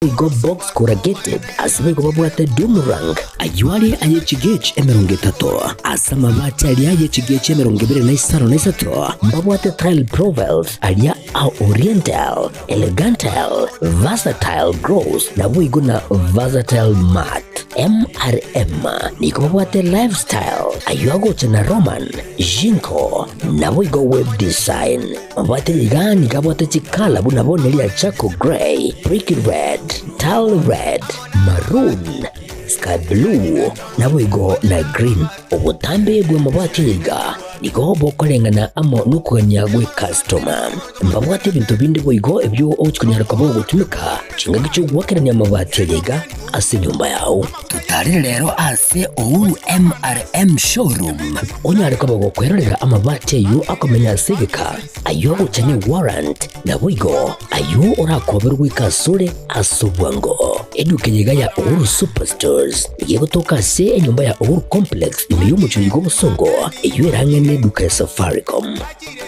Igo box corrugated ase boigo babwate doomerang ayio are aye chigauge 30 ase amabati aria aye chigauge 23 mbabwate tile profiles aria a oriental, elegantal, versatile gross naboigo na versatile matte. MRM nigo babwate lifestyle ayio agocha na Roman, Jinko naboigo web design. Mabwate iga nigo abwate chikala buna bono eria charcoal grey, brick red, tile red, maroon, sky blue, naboigo na green. Obotambe bw'amabati aya iga nigo bokoreng'ana amo nokogania gw'ecustoma. Mbabwate ebinto binde boigo ebio ogochia konyara koba ogotumeka chingaki chi'ogoakerania amabati aya iga ase enyomba yao. Totarere rero ase Uhuru MRM Showroom onyare koba gokwerorera amabati ayio akomenya ase egeka, ayio agocha ne warrant, naboigo ayio orakoberwe goika asore ase obwango. Eduka eye iga ya Uhuru Superstores nigo egotoka ase enyomba ya Uhuru Complex ime y'omochie oiga obosongo, eyio ere ang'e neduka ya Safaricom.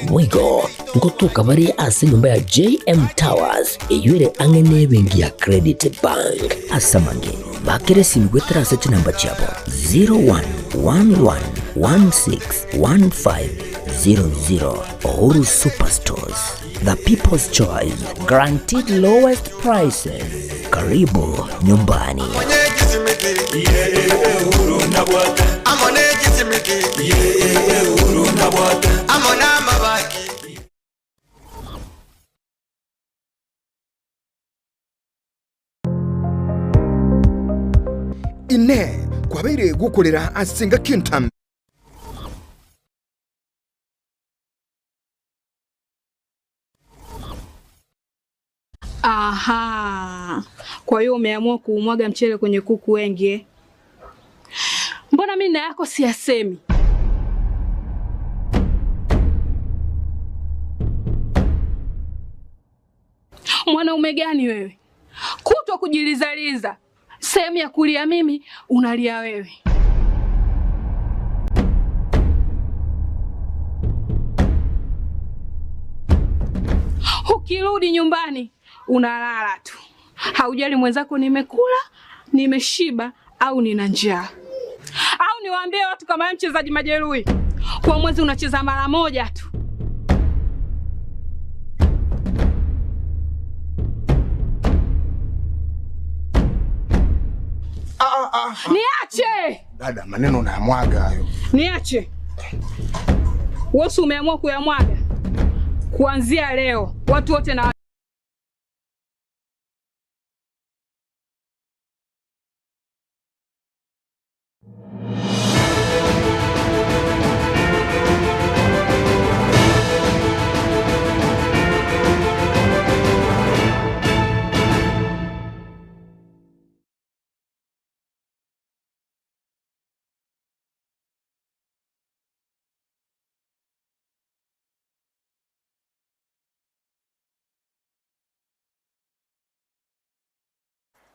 Boigo ngotoka bare ase enyomba ya JM Towers eyio ere ang'e nebenki ya Credit Bank. Ase amange, bakera esimi goetera ase chinamba chiabo 0111161500. Uhuru Superstores, the people's choice, guaranteed lowest prices. Karibu nyumbani. Inee! Kwabeire gokorera ase engaki entambe? Aha, kwa hiyo umeamua kuumwaga mchele kwenye kuku wengi eh? Mbona mimi na yako siyasemi? Mwanaume gani wewe? Kutwa kujilizaliza, sehemu ya kulia mimi unalia wewe. Ukirudi nyumbani unalala tu, haujali mwenzako nimekula, nimeshiba au nina njaa. Au niwaambie watu kama wewe mchezaji majeruhi, kwa mwezi unacheza mara moja tu. Niache! Dada, maneno unayamwaga hayo. Niache. Wewe si umeamua kuyamwaga? Kuanzia leo watu wote na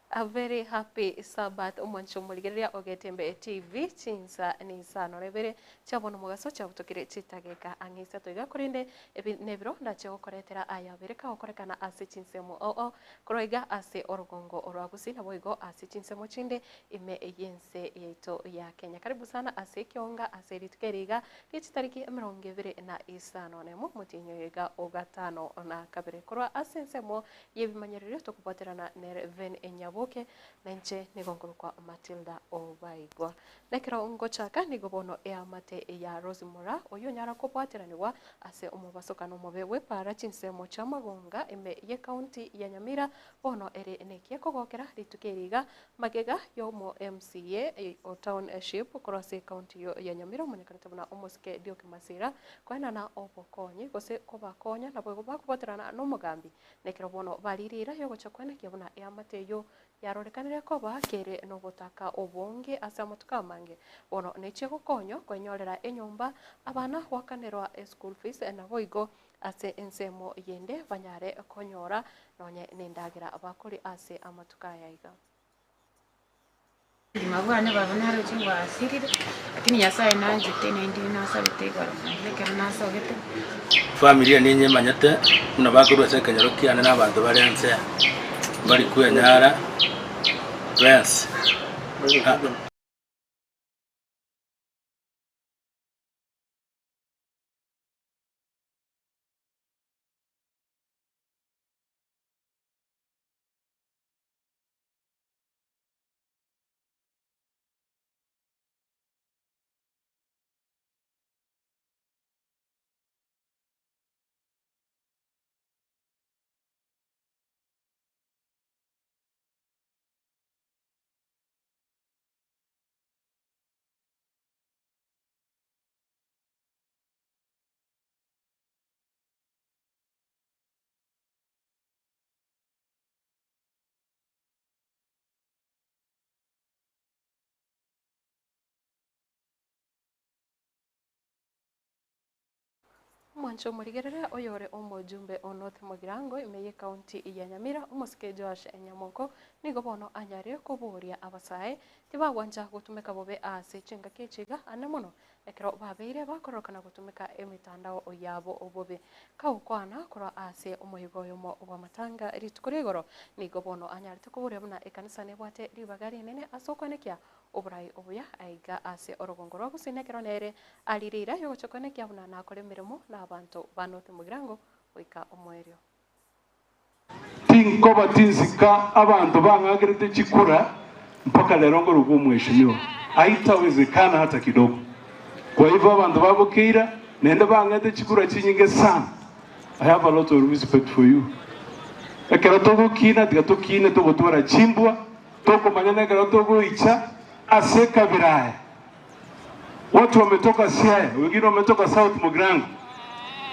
A very happy Sabbath omwancho omorigereria o Getembe TV chinsa nisano na ibere chia bono omogaso chiabutokire chitageka ang'e isato iga korende ebi nebiro ndache gokoretera aya abere kagokorekana ase chinsemo ao ao korwa iga ase orogongo orwa Gusii naboigo ase chinsemo chinde ime y'ense yaito ya Kenya. Karibu sana ase ekionga ase rituko eri iga rie chitariki emerongo ebere na isano nemo omotienyi oyo iga o gatano na kabere korwa ase ensemo y'ebimanyererio tokobwaterana nere Ven Nyaboke na inche nigo nkorokwa Matilda Obaigwa. Nekero ngochaka nigo bono eamate ya Rose Moraa oyio onyara kobwateranigwa ase omobasokano omobe bw'epaara chinsemo chi'amagonga ime y'ecounty ya Nyamira bono ere nekia kogokera rituko eri iga Magega y'omo MCA o Township korwa ase ecounty ya Nyamira omonyekanete buna omosike Dioki Masira koenana obokonyi gose kobakonya naboigo bakoboterana nomogambi nekero bono barire eira yogocha koenekia buna eamate eyio yarorekanire koba kere nobotaka obonge ase amatuko amange bono nechie gokonywa kwenyorera enyomba abana goakanerwa eschool fees naboigo ase ensemo yende banyare konyora nonye nendagera bakoria ase amatuko aya iga. Obogima bwane baba naroche bwasirire, lakini Nyasaye nanchete naende nasabete igoro naende ekero nasogete. Familia ninyemanyete buna bakorwa ase ekenyoro kiane na abanto bare nse. Mbari kwenyara bwensi. Omwancho omorigerere oyore omojumbe o North Mugirango ime ye county ya Nyamira omosike Joash Nyamoko nigo bono anyare koboria abasae tibagwancha gotumeka bobe ase chingaki echi iga ande mono ekero babeire bakororokana gotumeka emetandao yabo bobe. Kagokwana korwa ase omoyega oyomo bw'amatanga rituko ria igoro nigo bono anyarete koboria buna ekanisa nebwate ribaga rinene ase okwenekia Oborai obuya aiga ase orogongo rwa gusii nekero nere arire ira yogocha koenekia buna nakore emeremo na abanto ba North Mugirango goika omoerio. Tinkoba tinsika abanto bang'akerete chikura mpaka lero nkorokwa omweshimiwa. Haitawezekana hata kidogo. Kwa hivyo abanto ba Bokeira naende bang'ete chikura chinyinge sana. I have a lot of respect for you. Ekero togokina tiga tokine togotwara chimbwa. Tokomanya nekero togoicha ase ekabira aya. Watu wametoka Siaya, wengine wametoka South Mugirango.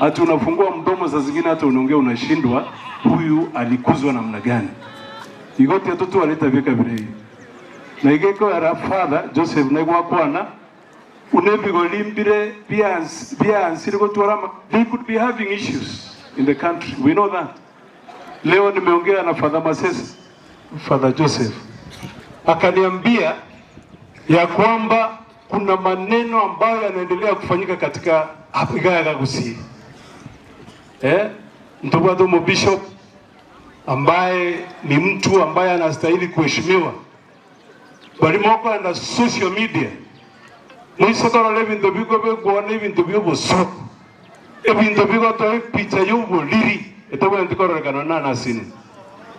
Ati unafungua mdomo saa zingine hata unaongea unashindwa huyu alikuzwa namna gani. Igo tiga totwarete abia ekabira eye. Na iga ekoera Father Joseph naigwakwana buna ebigori mbire biansire gotwara ama they could be having issues in the country we know that. Leo nimeongea na Father Masese, Father Joseph akaniambia ya kwamba kuna maneno ambayo yanaendelea kufanyika katika Afrika ya Gusii. Eh, ntobwate omobishop ambaye ni mtu ambaye anastahili kuheshimiwa bari mokoenda social media moise korora ebinto bikobekwa na ebinto biobosoku Ebinto bigotoa epicha y'oboriri etagwenereti kororekana nanasini.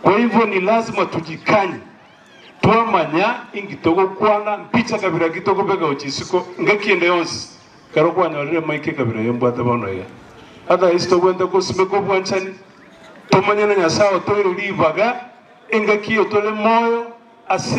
Kwa hivyo ni lazima tujikanye twamanya inki togokwana mpicha kabira ki tokobeka gochia isiko ngaki ende yonsi ekero kwanyorire emaika ekabira eye mbwate bono iga. Otherwise tobwenerete gosimeka obwanchani tomanye na Nyasae otoire ribaga engaki eye tore moyo ase.